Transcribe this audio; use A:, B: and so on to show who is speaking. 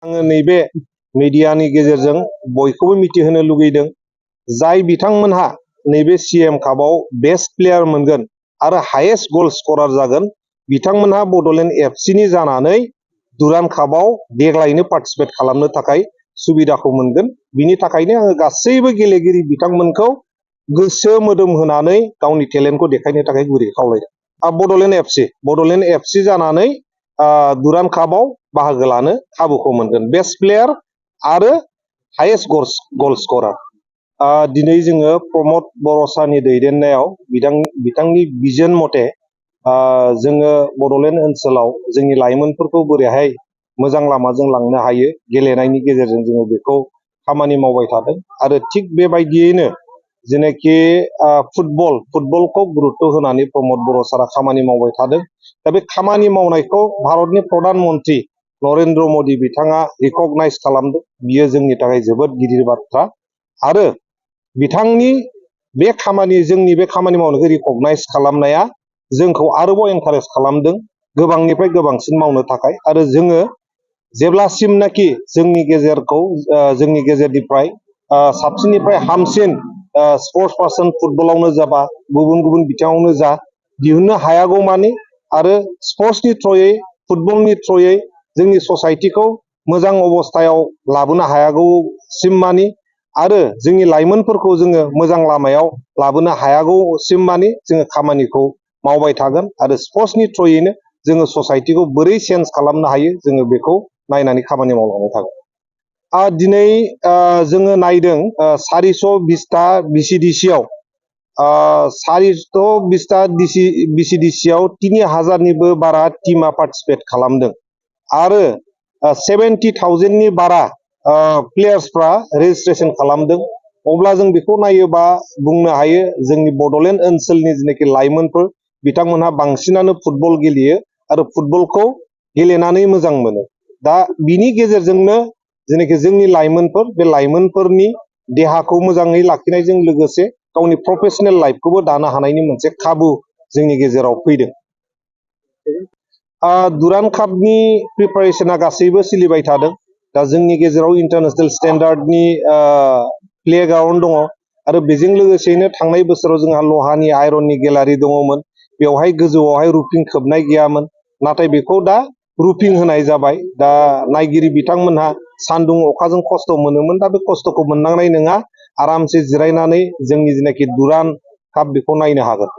A: आङो नैबे मिडियानि गेजेरजों बयखौबो मिथिहोनो लुगैदों जाय बिथांमोनहा नैबे सीएम कापआव बेस्ट प्लेयार मोनगोन आरो हाइएस्ट गल स्करार जागोन बिथांमोनहा बड'लेण्ड एफसिनि जानानै दुरान्ड कापआव देग्लायनो पार्टिसिपेट खालामनो थाखाय सुबिदाखौ मोनगोन। बिनि थाखायनो आङो गासैबो गेलेगिरि बिथांमोनखौ गोसो मोदोम होनानै गावनि टेलेन्टखौ देखायनो थाखाय गुरै खावलायदों। बड'लेण्ड एफसि जानानै दुरान्ड कापआव बाहागो लानो खाबुखौ मोनगोन बेस्ट प्लेयार आरो हाइएस्ट गल स्करार। दिनै जोङो प्रमद बर' सारनि दैदेननायाव बिथांनि बिजन मथे जोङो बड'लेण्ड ओनसोलाव जोंनि लाइमोनफोरखौ बोरैहाय मोजां लामाजों लांनो हायो गेलेनायनि गेजेरजों जोङो बेखौ खामानि मावबाय थादों आरो थिग बेबायदियैनो जेनाखि फुटबलखौ गुरुत्त' होनानै प्रमद बर' सारा खामानि मावबाय थादों। दा बे खामानि मावनायखौ भारतनि प्रधान मन्त्रि नरेन्द्र मदि बिथाङा रिकगनाइज खालामदों। बियो जोंनि थाखाय जोबोद गिदिर बाथ्रा आरो बिथांनि जोंनि बे खामानि मावनायखौ रिकगनाइज खालामनाया जोंखौ आरोबाव एनकारेज खालामदों गोबांनिफ्राय गोबांसिन मावनो थाखाय। आरो जोङो जेब्लासिमनाखि जोंनि गेजेरनिफ्राय साबसिननिफ्राय हामसिन स्पर्ट्स पार्सन फुटबलावनो जाबा गुबुन गुबुन बिथिङावनो जा दिहुननो हायागौ मानि आरो स्पर्ट्सनि थ्रयै फुटबलनि थ्रयै जोंनि ससाइटिखौ मोजां अबस्थायाव लाबोनो हायागौसिम मानि आरो जोंनि लाइमोनफोरखौ जोङो मोजां लामायाव लाबोनो हायागौसिम मानि जोङो खामानिखौ मावबाय थागोन आरो स्पर्ट्सनि थ्रयैनो जोङो ससाइटिखौ बोरै चेन्ज खालामनो हायो जोङो बेखौ नायनानै खामानि मावलांबाय थागोन। दिनै जोङो नायदों 420टा बिसिडिसिआव 420टा बिसिडिसिआव 3000निबो बारा टीमा पार्टिसिपेट खालामदों आरो 70,000नि बारा प्लेयार्सफ्रा रेजिस्ट्रेसन खालामदों। अब्ला जों बेखौ नायोबा बुंनो हायो जोंनि बड'लेण्ड ओनसोलनि जेनाखि लाइमोनफोर बिथांमोनहा बांसिनानो फुटबल गेलेयो आरो फुटबलखौ गेलेनानै मोजां मोनो। दा बिनि गेजेरजोंनो जेनाखि जोंनि लाइमोनफोर बे लाइमोनफोरनि देहाखौ मोजाङै लाखिनायजों लोगोसे गावनि प्रफेशनेल लाइफखौबो दानो हानायनि मोनसे खाबु जोंनि गेजेराव फैदों। दुरान्ड कापनि प्रिपारेसना गासैबो सोलिबाय थादों। दा जोंनि गेजेराव इन्टारनेशनेल स्टेन्डार्डनि प्लेग्राउन्ड दङ आरो बेजों लोगोसेयैनो थांनाय बोसोराव जोंहा लहानि आयरननि गेलारि दङमोन। बेवहाय गोजौआवहाय रुफिं खोबनाय गैयामोन नाथाय बेखौ दा रुफिं होनाय जाबाय। दा नायगिरि बिथांमोनहा सान्दुं अखाजों खस्थ' मोनोमोन, दा बे खस्थ'खौ मोननांनाय नङा, आरामसे जिरायनानै जोंनि जेनाखि दुरान्ड काप बेखौ नायनो हागोन।